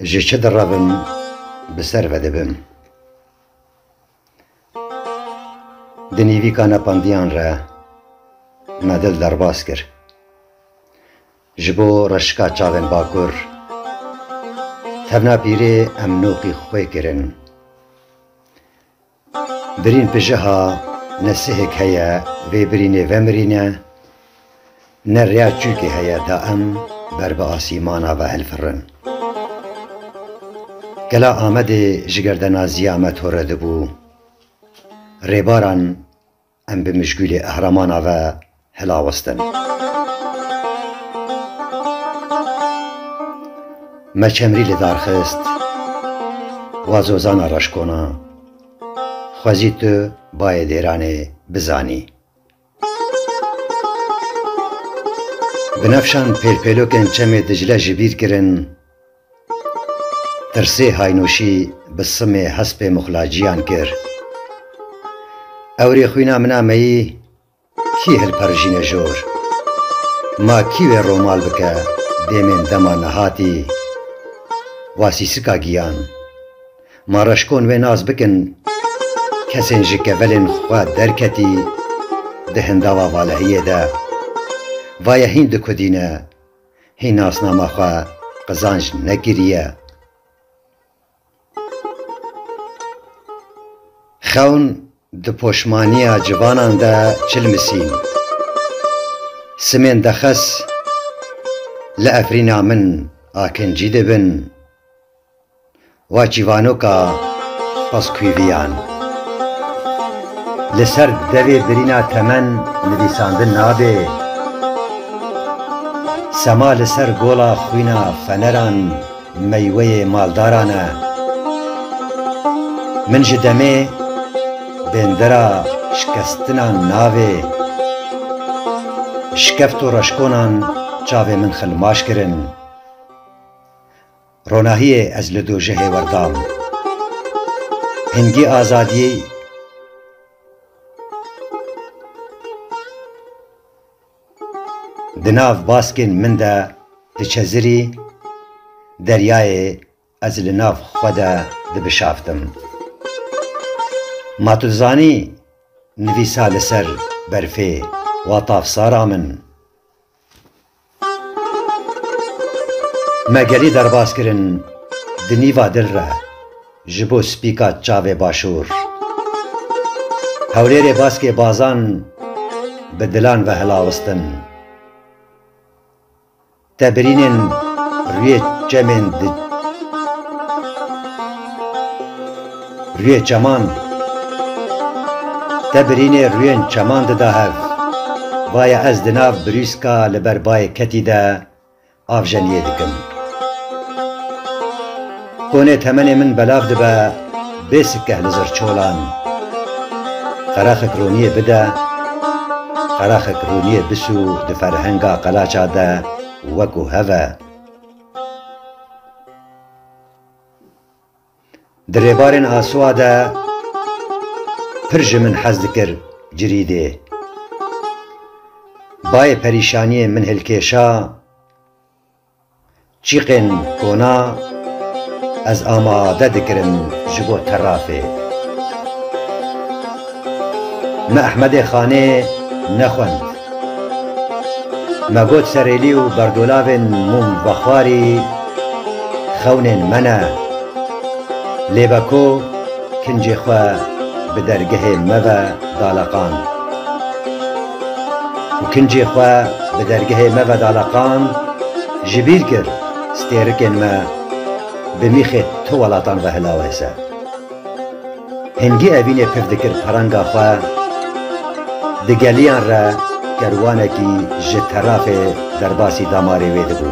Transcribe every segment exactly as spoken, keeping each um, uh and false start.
Ji çi direvim, bi ser ve dibim. Di nîvîka nepandiyan re me dil derbas kir. Ji bo reşika çavên bakur, tevna pîrê em noqî xwe kirin. Birîn pijiha ne sihek heye, vê birînê vemirîne, ne rêya çûkê heye da em ber bi asîmana ve hilfirin. Gela Amedê ji gerdenaziya me tore dibû. Rêbaran em bi mijgûlê ehramana ve hilawestin. Me çemrî li dar xist, wa zozana reşkona, xwezî tu bayê dêranê bizanî. Binefşan pêlpêlokên çemê Dicle ji bîr kirin, tirsê haynoşî bi simê hespê muxlaciyan kir. Ewrê xwîna mina meyî, kî hilperjîne jor? Ma kî wê romal bike dêmên dema nehatî? Wasîsika giyan. Ma reşkon wê nas bikin, kesên ji kevelên xwe derketî di hindava valehiyê de. Vaye hîn di kudî ne, hîn nasnama xwe qizanc nekiriye. Xewn di poşmaniya civanan de çilmisîn. Simên dexes li efrîna min akincî dibin. Wa çîvanoka paskuîviyan. Li ser devê birîna temen nivîsandin nabe. Sema li ser gola xwîna feneran meyweyê maldaran e. Min ji demê bêndera şikestinan navê. Şikeft û reşkonan çavê min xilmaş kirin. Ronahiyê ez li dojehê werdam. Hingî azadiyê di nav baskên min de diçezirî, deryayê ez li nav xwe de dibişaftim. Ma tu dizanî nivîsa li ser berfê wa tavsara min? Me gelî derbas kirin di nîva dil re ji bo spîka çavê başûr. Hewlêrê baskê bazan bi dilan ve hilawistin. Te birînên rûyê çemên di, rûyê çeman, te birînê rûyên çeman dida hev. Vaye ez di nav birûska li ber bayê ketî de avjeniyê dikim. Konê temenê min belav dibe, bê sikeh li zirçolan. Qeraxek roniyê bide, qeraxek roniyê bisû di ferhenga qelaça de wekû hev e. Di rêbarên Asuwa de pir ji min hez dikir Cirîdê. Bayê perîşaniyên min hilkêşa, çîqên kona ez amade dikirim ji bo terafê. Me Ehmedê Xanê nexwend. Me got serêlî û berdolavên mûm vexwarî xewnên me ne. Lê be ku kincê xwe bi dergehê me ve daleqand. Û kincê xwe bi dergehê me ve daleqand, ji bîr kir stêrikên me bi mîxê tu welatan ve hilawêse. Hingî evînê piv dikir perenga xwe, di geliyan re kerwanekî ji terafê derbasî damarê wê dibû.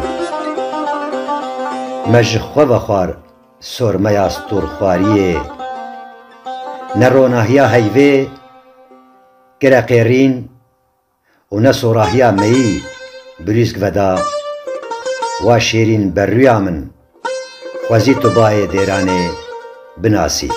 Me ji xwe ve xwar sormeya stûrxwariyê, ne ronahiya heyvê kire qêrîn û ne sorahiya meyî birîsk veda. Wa şêrîn berrûya min, xwezî tu bayê dêranê binasî.